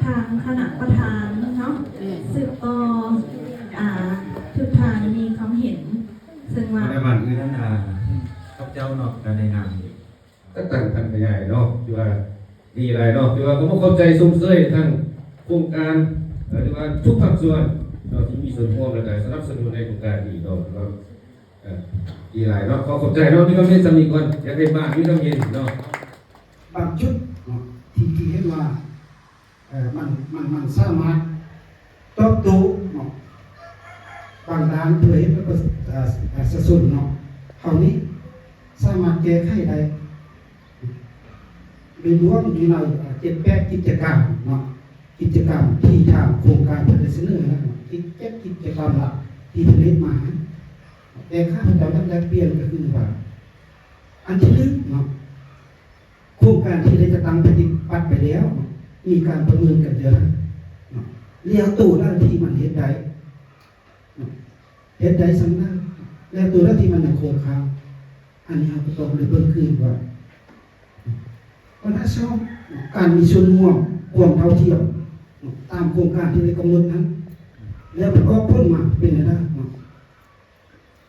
ທາງຄະນະປະທານເນາະ ອືມ ສືບຕໍ່ ອ່າ ທຸກທ່ານມີຄວາມເຫັນ ເຊິ່ງວ່າ ໃນບ້ານອື່ນນັ້ນ ອ່າ ເຈົ້າເນາະ ກະແນະນຳ ກະຕັ້ງທ່ານຂະຫຍາຍເນາະ ຖືວ່າດີຫຼາຍເນາະ ຖືວ່າກະຂໍຂອບໃຈຊົມເຊີຍທາງໂຄງການ ເອີ ຖືວ່າທຸກພາກສ່ວນເນາະ ທີ່ມີສ່ວນຮ່ວມ ແລະກະສະໜັບສະໜູນໃນໂຄງການນີ້ເນາະ ຖືວ່າ ເອີ ດີຫຼາຍເນາະ ຂໍຂອບໃຈເນາະ ມີຄວາມເຫັນສ່ຳນີ້ກ່ອນ ຢາກໃຫ້ບ້ານມີຄວາມເຫັນເນາະ ບາງຈຸດເນາະ ທີ່ ທີ່ເຫັນວ່າ ເອີ ມັນ ມັນ ມັນສາມາດຕອບໂຕ້ເນາະ ບາງດ້ານເພື່ອເຮັດໃຫ້ປະ ເອີ ປະຊາຊົນເນາະ ເຮົານີ້ສາມາດແກ້ໄຂໄດ້ ໂດຍລວມຢູ່ໃນ ເອີ ເຈັດແປດກິດຈະກຳເນາະ ກິດຈະກຳທີ່ທາງໂຄງການເພິ່ນໄດ້ສະເໜີຫັ້ນນະ ເຈັດກິດຈະກຳຫຼັກທີ່ເພິ່ນເຮັດມາ ແຕ່ຂ້າພະເຈົ້າຢາກແລກປ່ຽນກະຄືວ່າ ອັນທີໜຶ່ງເນາະ ໂຄງການທີ່ໄດ້ຈັດຕັ້ງປະຕິບັດໄປແລ້ວ ມີການປະເມີນກັນເທື່ອໃດເນາະ ແລ້ວໂຕໃດທີ່ມັນເຮັດໄດ້ເນາະ ເຮັດໄດ້ສ່ຳໃດ ແລ້ວໂຕໃດທີ່ມັນຍັງຄົງຄ້າງ ອັນນີ້ເຮົາກະຕ້ອງໄດ້ເບິ່ງຄືນວ່າ ບັນຫາສອງ ການມີສ່ວນຮ່ວມ ຄວາມເທົ່າທຽມ ຕາມໂຄງການທີ່ໄດ້ກຳນົດນັ້ນ ແລ້ວມັນອອກຜົນມາເປັນແນວໃດເນາະ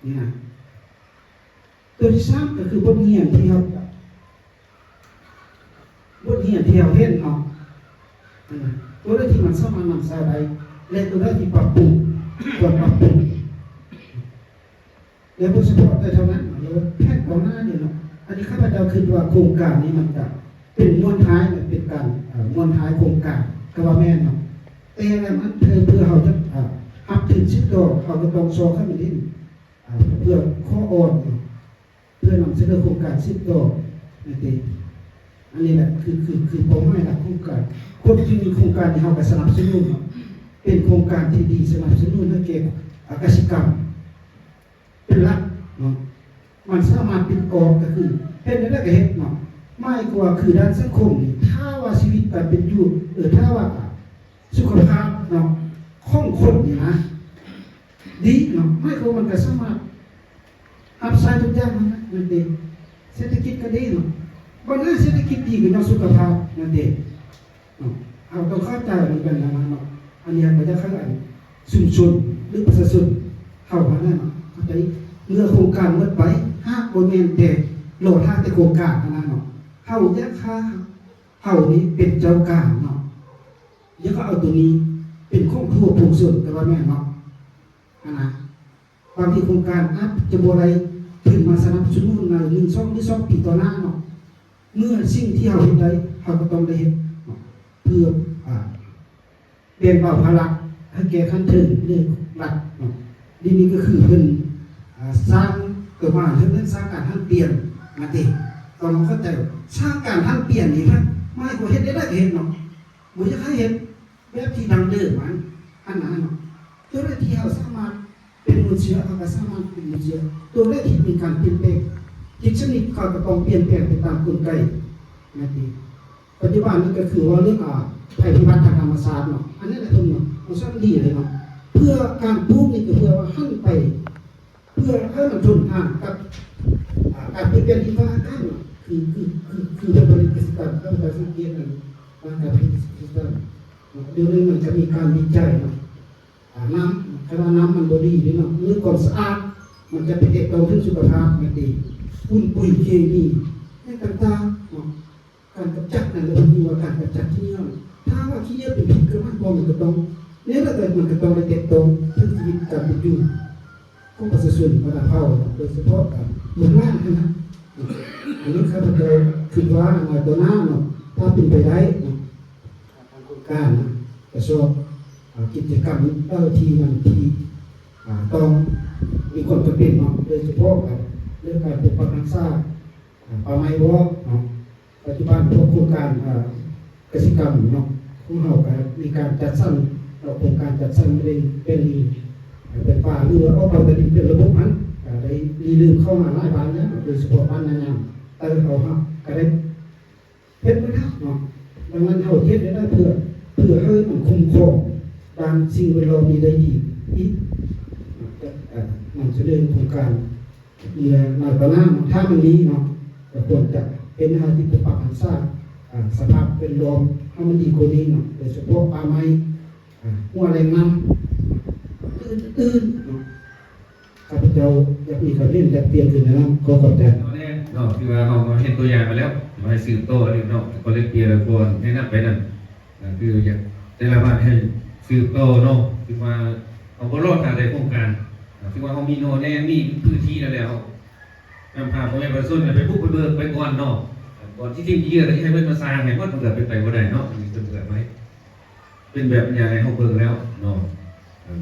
ນີ້ນະ ໂຕທີສາມກະຄືບົດຮຽນທີ່ເຮົາ ບົດຮຽນທີ່ເຮົາເຫັນເນາະ ອືມ ໂຕໃດທີ່ມັນສາມາດນຳໃຊ້ໄດ້ ແລະໂຕໃດທີ່ປັບປຸງ ຄວນປັບປຸງ ແລະບໍ່ສະເພາະແຕ່ເທົ່ານັ້ນເນາະ ແລະແຜນຕໍ່ໜ້ານີ້ເນາະ ອັນນີ້ຂ້າພະເຈົ້າຄິດວ່າໂຄງການນີ້ມັນກະເປັນມ້ວນທ້າຍ ເປັນການ ເອີ ມ້ວນທ້າຍໂຄງການ ກະວ່າແມ່ນເນາະ ແຕ່ລະມັນເພື່ອ ເພື່ອເຮົາຈະ ເອີ ຮັບທຶນສືບຕໍ່ ເຮົາກະຕ້ອງຊອກໃຫ້ມັນເຫັນ ເອີ ເພື່ອຂໍ້ອ່ອນເນາະ ເພື່ອນຳສະເໜີໂຄງການສືບຕໍ່ນັ້ນເອງ. ອັນນີ້ແຫຼະຄື ຄື ຄືເປົ້າໝາຍຫຼັກຂອງການ ຄວາມຈິງໂຄງການທີ່ເຮົາກະສະໜັບສະໜູນເນາະ ເປັນໂຄງການທີ່ດີ ສະໜັບສະໜູນໃຫ້ແກ່ ອາ ກະສິກຳເປັນຫຼັກເນາະ ມັນສາມາດປິດອອກ ກະຄືເຮັດແນວໃດກະເຮັດເນາະ ໝາຍຄວາມວ່າຄືດ້ານສັງຄົມນີ້ ຖ້າວ່າຊີວິດການເປັນຢູ່ ເອີ ຖ້າວ່າ ສຸຂະພາບເນາະ ຂອງຄົນນີ້ນະ ດີເນາະ ໝາຍຄວາມວ່າມັນກະສາມາດຮັບໃຊ້ທຸກຢ່າງນັ້ນແຫຼະ ນັ້ນເອງ ເສດຖະກິດກະດີເນາະ ບັນຫາເສດຖະກິດດີກະຍ້ອນສຸຂະພາບນັ້ນເອງເນາະ ເຮົາຕ້ອງເຂົ້າໃຈນຳກັນຫັ້ນນະເນາະ ອັນນີ້ກະຢາກໃຫ້ ອັນ ຊຸມຊົນ ຫຼື ປະຊາຊົນເຮົາຫັ້ນນະເນາະ ເຂົ້າໃຈ ເມື່ອໂຄງການໝົດໄປ ຫາກບໍ່ແມ່ນແຕ່ ລໍຖ້າແຕ່ໂຄງການຫັ້ນນະເນາະ ເຮົາຢາກ ເຮົານີ້ເປັນເຈົ້າການເນາະ ຢາກເອົາໂຕນີ້ເປັນຂອງທົ່ວປວງຊົນ ກະວ່າແມ່ນເນາະ ຫັ້ນນະ ບາງທີໂຄງການອາດຈະບໍ່ໄດ້ທຶນມາສະໜັບສະໜູນໃນໜຶ່ງ ສອງ ຫຼື ສອງປີຕໍ່ໜ້າເນາະ ເມື່ອສິ່ງທີ່ເຮົາເຮັດໄດ້ ເຮົາກະຕ້ອງໄດ້ເຮັດເນາະ ເພື່ອ ອາ ແບ່ງເບົາພາລະໃຫ້ແກ່ຂັ້ນເທິງ ຫຼື ລັດເນາະ ດຽວນີ້ກະຄືເພິ່ນ ອາ ສ້າງ ກະວ່າເພິ່ນສ້າງການຫັນປ່ຽນນັ້ນເອງ ຕ້ອງເຂົ້າໃຈ ສ້າງການຫັນປ່ຽນນີ້ ໝາຍຄວາມວ່າເຮັດໄດ້ກະເຮັດເນາະ ບໍ່ຢາກໃຫ້ເຮັດແບບທີ່ດັ້ງເດີມຫັ້ນ ຫັ້ນນະເນາະ ໂຕໃດທີ່ເຮົາສາມາດເປັນມູນເຊື້ອ ເຮົາກະສາມາດເປັນມູນເຊື້ອ ໂຕໃດທີ່ມີການປ່ຽນແປງ ຈິດສຳນຶກເຮົາກະຕ້ອງປ່ຽນແປງໄປຕາມກົນໄກນັ້ນເອງ ປັດຈຸບັນນີ້ກະຄືວ່າເລື່ອງ ອາ ໄພພິບັດທາງທຳມະຊາດເນາະ ອັນນີ້ແຫຼະເພິ່ນເນາະ ມັນສອນດີເລີຍເນາະ ເພື່ອການປູກນີ້ກະເພື່ອວ່າຫັນໄປ ເພື່ອໃຫ້ມັນທົນທານກັບ ອາ ການປ່ຽນແປງດິນຟ້າອາກາດເນາະ ຄື ຄື ຄື ຄືເພິ່ນຜະລິດກະສິກຳ ຂ້າພະເຈົ້າສັງເກດອັນ ການຜະລິດກະສິກຳ ດຽວນີ້ມັນກະມີການວິໄຈເນາະ ອາ ນ້ຳ ຄັນວ່ານ້ຳມັນບໍ່ດີເດເນາະ ຫຼື ຄວາມສະອາດ ມັນຈະໄປແຕະຕ້ອງເຖິງສຸຂະພາບນັ້ນເອງ ຝຸ່ນປຸຍເຄມີ ຫຍັງຕ່າງໆເນາະ ການກຳຈັດນັ້ນແຫຼະ ເພິ່ນເອີ້ນວ່າການກຳຈັດຂີ້ເຫຍື້ອ ຖ້າວ່າຂີ້ເຫຍື້ອເປັນພິດຂຶ້ນມາ ມັນກະຕ້ອງ ແນວໃດມັນກະຕ້ອງໄດ້ແຕະຕ້ອງເຖິງຊີວິດການເປັນຢູ່ຂອງປະຊາຊົນ ບັນດາເຜົ່າ ໂດຍສະເພາະ ອາ ລູກຫຼານຫັ້ນນະ ອັນນີ້ຂ້າພະເຈົ້າຄິດວ່າ ອາ ຕໍ່ໜ້າເນາະ ຖ້າເປັນໄປໄດ້ເນາະ ທາງໂຄງການນະ ກະຊອກ ອາ ກິດຈະກຳເຫຼົ່າທີ່ມັນທີ່ ອາ ຕ້ອງມີຄວາມຈຳເປັນເນາະ ໂດຍສະເພາະ ອາ ເລື່ອງການປົກປັກຮັກສາ ອາ ປ່າໄມ້ບໍ່ເນາະ ປັດຈຸບັນພວກໂຄງການ ອາ ກະສິກຳເນາະ ຂອງເຮົາກະມີການຈັດສັນ ໂຄງການຈັດສັນແບ່ງ ແບ່ງດິນ ອາ ແບ່ງປ່າ ຫຼືວ່າອອກແບບດິນເປັນລະບົບຫັ້ນ ກະໄດ້ລິເລີ່ມເຂົ້າມາຫຼາຍບ້ານແລ້ວ ໂດຍສະເພາະບ້ານນາຍາມ ແຕ່ເຮົາ ເຮົາກະໄດ້ ເຮັດບໍ່ໄດ້ເນາະ ດັ່ງນັ້ນເຮົາເຮັດໄດ້ເພື່ອ ເພື່ອໃຫ້ມັນຄຸ້ມຄອງດ້ານສິ່ງແວດລ້ອມນີ້ໄດ້ດີອີກ ນຳສະເໜີໂຄງການເມື່ອໜ້າຕໍ່ໜ້າເນາະ ຖ້າມັນມີເນາະ ກະຄວນຈະເຮັດໃຫ້ທີ່ປົກປັກຮັກສາ ອ່າ ສະພາບແວດລ້ອມໃຫ້ມັນດີກວ່ານີ້ເນາະ, ໂດຍສະເພາະປ່າໄມ້, ອ່າ ຮົ້ວແຫຼ່ງນ້ຳ ອື່ນໆເນາະ. ຂ້າພະເຈົ້າຢາກມີຄຳເຫັນແລກປ່ຽນຄືແນວນັ້ນ. ຂໍຂອບໃຈ. ເນາະ ຖືວ່າເຮົາມາເຫັນຕົວຢ່າງມາແລ້ວ, ມາໃຫ້ສືບຕໍ່ເນາະ, ກໍແລກປ່ຽນ ແລະ ກໍແນະນຳໄປນຳ. ອ່າ ຄືຢາກແຕ່ລະບ້ານໃຫ້ສືບຕໍ່ເນາະ, ຄືວ່າເຮົາບໍ່ລໍຖ້າແຕ່ໂຄງການ, ອ່າ ຄືວ່າເຮົາມີໜໍ່ແນມ ມີພື້ນທີ່ແລ້ວ ນຳພາພໍ່ແມ່ປະຊາຊົນໄປບຸກໄປເບີກໄປກ່ອນເນາະ, ກ່ອນທີ່ຈະເຍືອ ກໍໃຫ້ເພິ່ນມາສ້າງໃຫ້ໝົດ, ມັນກໍເປັນໄປບໍ່ໄດ້ເນາະ. ອັນນີ້ເພິ່ນກໍໄປ ເປັນແບບຢ່າງໃຫ້ເຮົາເບິ່ງແລ້ວເນາະ. ເອີ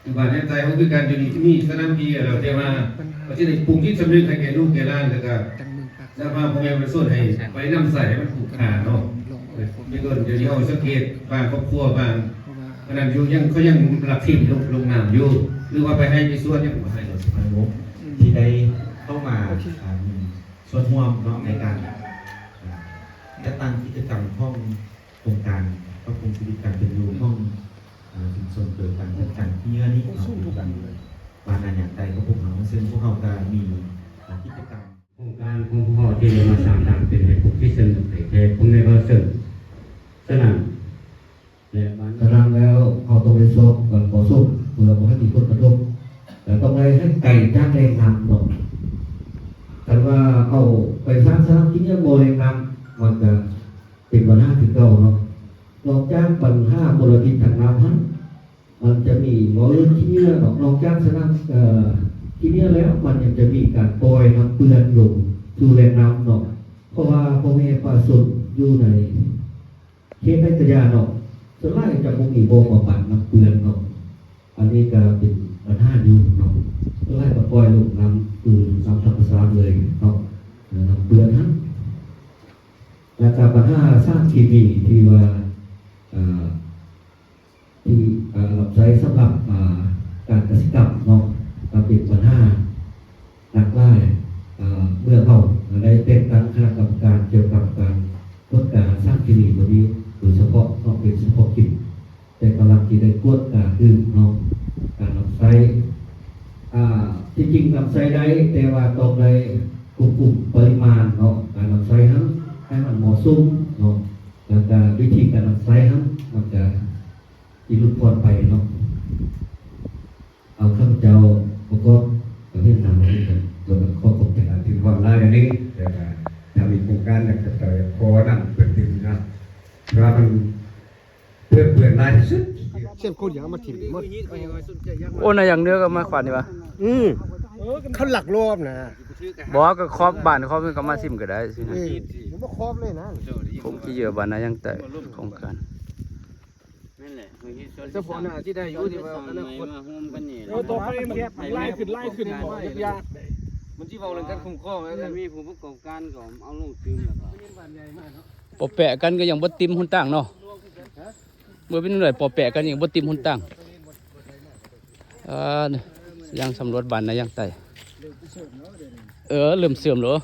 ຄືບ້ານແນມໃຕ້ເຮົາຄືກັນ ຢູ່ນີ້ມີສະໜາມກິລາແລ້ວ, ແຕ່ວ່າເຮົາຈະໄດ້ປຸງຈິດສຳນຶກໃຫ້ແກ່ລູກແກ່ຫຼານ ແລ້ວກໍນຳພາພໍ່ແມ່ປະຊາຊົນໃຫ້ໄປນຳໃຊ້ໃຫ້ມັນຄຸ້ມຄ່າເນາະ. ເປັນຕົ້ນ ດຽວນີ້ເຮົາສັງເກດບາງຄອບຄົວ ບາງອັນນັ້ນຢູ່ ຍັງ ເຂົາຍັງລັກຖິ້ມລົງ ລົງນ້ຳຢູ່ ຫຼືວ່າໄປໄຮ່ໄປສວນ ຍັງບໍ່ໃຫ້ລົງໄປໂມ ທີ່ໄດ້ເຂົ້າມາ ໂອເຄ ອ່າ ມີສ່ວນຮ່ວມເນາະ ໃນການ ອ່າ ຈັດຕັ້ງກິດຈະກຳຂອງ ໂຄງການປັບປຸງຊີວິດການເປັນຢູ່ຂອງ ອ່າ ຊຸມຊົນໂດຍການຈັດການເຫຍື່ອນີ້ເນາະ ໂດຍການບ້ານນາຍາງໃຕ້ຂອງພວກເຮົາ, ເຊິ່ງພວກເຮົາກໍມີ ອ່າ ກິດຈະກຳ ໂຄງການຂອງພວກເຮົາທີ່ໄດ້ມາສ້າງທາງເປັນໃຫ້ພວກທີ່ສະເໜີໄປແກ່ພໍ່ແມ່ປະຊາຊົນ. ສະນັ້ນ ແລະ ສະນັ້ນແລ້ວ ເຮົາຕ້ອງໄດ້ຊອກກັນເກາະສົມ ເພື່ອບໍ່ໃຫ້ມີຜົນກະທົບ ແລະ ຕ້ອງໄດ້ໃຫ້ໄກຈາກແຫຼ່ງນ້ຳເນາະ. ຄັນວ່າເອົາໄປສ້າງສະໜາມກິລາບໍ່ແຫຼ່ງນ້ຳ ມັນກະ ເປັນບັນຫາຄືເກົ່າເນາະ. ນອກຈາກບັນຫາມົນລະພິດທາງນ້ຳຫັ້ນ ມັນຈະມີ ເວົ້າເລື່ອງຂີ້ເຫຍື້ອເນາະ, ນອກຈາກສະໜາມ ເອີ ຂີ້ເຫຍື້ອແລ້ວ ມັນຍັງຈະມີການປ່ອຍນ້ຳເປື້ອນລົງສູ່ແຫຼ່ງນ້ຳເນາະ, ເພາະວ່າພໍ່ແມ່ປະຊາຊົນຢູ່ໃນເຂດໃດກະຢ່າເນາະ ສ່ວນຫຼາຍຈະບໍ່ມີບໍ່ບຳບັດນ້ຳເປື້ອນເນາະ. ອັນນີ້ກະເປັນບັນຫາຢູ່ເນາະ, ສ່ວນຫຼາຍກະປ່ອຍລົງນ້ຳຄືນ້ຳທຳມະຊາດເລີຍເນາະ, ນ້ຳເປື້ອນຫັ້ນ. ແລ້ວກະບັນຫາສານເຄມີທີ່ວ່າ ເອີ ທີ່ ເອີ ຮັບໃຊ້ສຳລັບ ເອີ ການກະສິກຳເນາະ ກະເປັນບັນຫາໜັກຫຼາຍ. ເອີ ເມື່ອເຮົາໄດ້ແຕ່ງຕັ້ງຄະນະກຳມະການກ່ຽວກັບການກວດກາສານເຄມີຕົວນີ້ໂດຍສະເພາະເນາະ ເປັນສະເພາະກິດ ແຕ່ກຳລັງຊິໄດ້ກວດກາຕື່ມເນາະ ການນຳໃຊ້ ອ່າ ທີ່ຈິງນຳໃຊ້ໄດ້ ແຕ່ວ່າຕ້ອງໄດ້ຄວບຄຸມປະລິມານເນາະ ການນຳໃຊ້ຫັ້ນໃຫ້ມັນເໝາະສົມເນາະ ແລ້ວກະວິທີການນຳໃຊ້ຫັ້ນມັນກະຊິຫຼຸດຜ່ອນໄປເນາະ. ເອົາ ຂ້າພະເຈົ້າປະກອບກະເຫັນຕາມວ່າມີການ ກໍຕ້ອງຂໍຂອບໃຈ ຖືວ່າຫຼາຍແນວນີ້ ແຕ່ວ່າຖ້າມີໂຄງການຫຍັງ ຂ້າພະເຈົ້າຢາກຂໍນຳເພິ່ນຕື່ມເນາະ ເພາະວ່າມັນ ເປື້ອນຫຼາຍທີ່ສຸດ ເສັ້ນໂຄດຫຍັງເອົາມາຖິ້ມໝົດ. ໂອ້ ນາຍຢ່າງເໜືອກໍມາຂວານນີ້ຫວາ? ອື ເຂົາລັກລອບນະ. ບໍ່ ກໍຂອບບ້ານຂອບນີ້ກໍມາຖິ້ມກໍໄດ້ຊິນະ. ອື ບໍ່ຂອບເລີຍນະ. ກົມຂີ້ເຫຍື້ອບ້ານນາຢ່າງໃຕ້ ໂຄງການ ນັ້ນແຫຼະ ສະເພາະໜ້າທີ່ໄດ້ຢູ່ ທີ່ວ່າອະນາຄົດ ເອີ ຕໍ່ໄປມັນຫຼາຍຂຶ້ນ ຫຼາຍຂຶ້ນ ມັນຊິເວົ້າເລື່ອງການຄຸ້ມຄອງແລ້ວ ມີຜູ້ປະກອບການກໍເອົາລົງຕື່ມແລ້ວກໍ ປໍແປະກັນກໍຍັງບໍ່ຕິ່ມຫົນຕ່າງເນາະ. ເມື່ອເປັນໜ່ວຍປໍແປະກັນຍັງບໍ່ຕິ່ມຫົນຕ່າງ. ເອີ ຍັງສຳຫຼວດບ້ານນາຢ່າງໃຕ້. ເອີ ເລີ່ມເຊື່ອມແລ້ວ.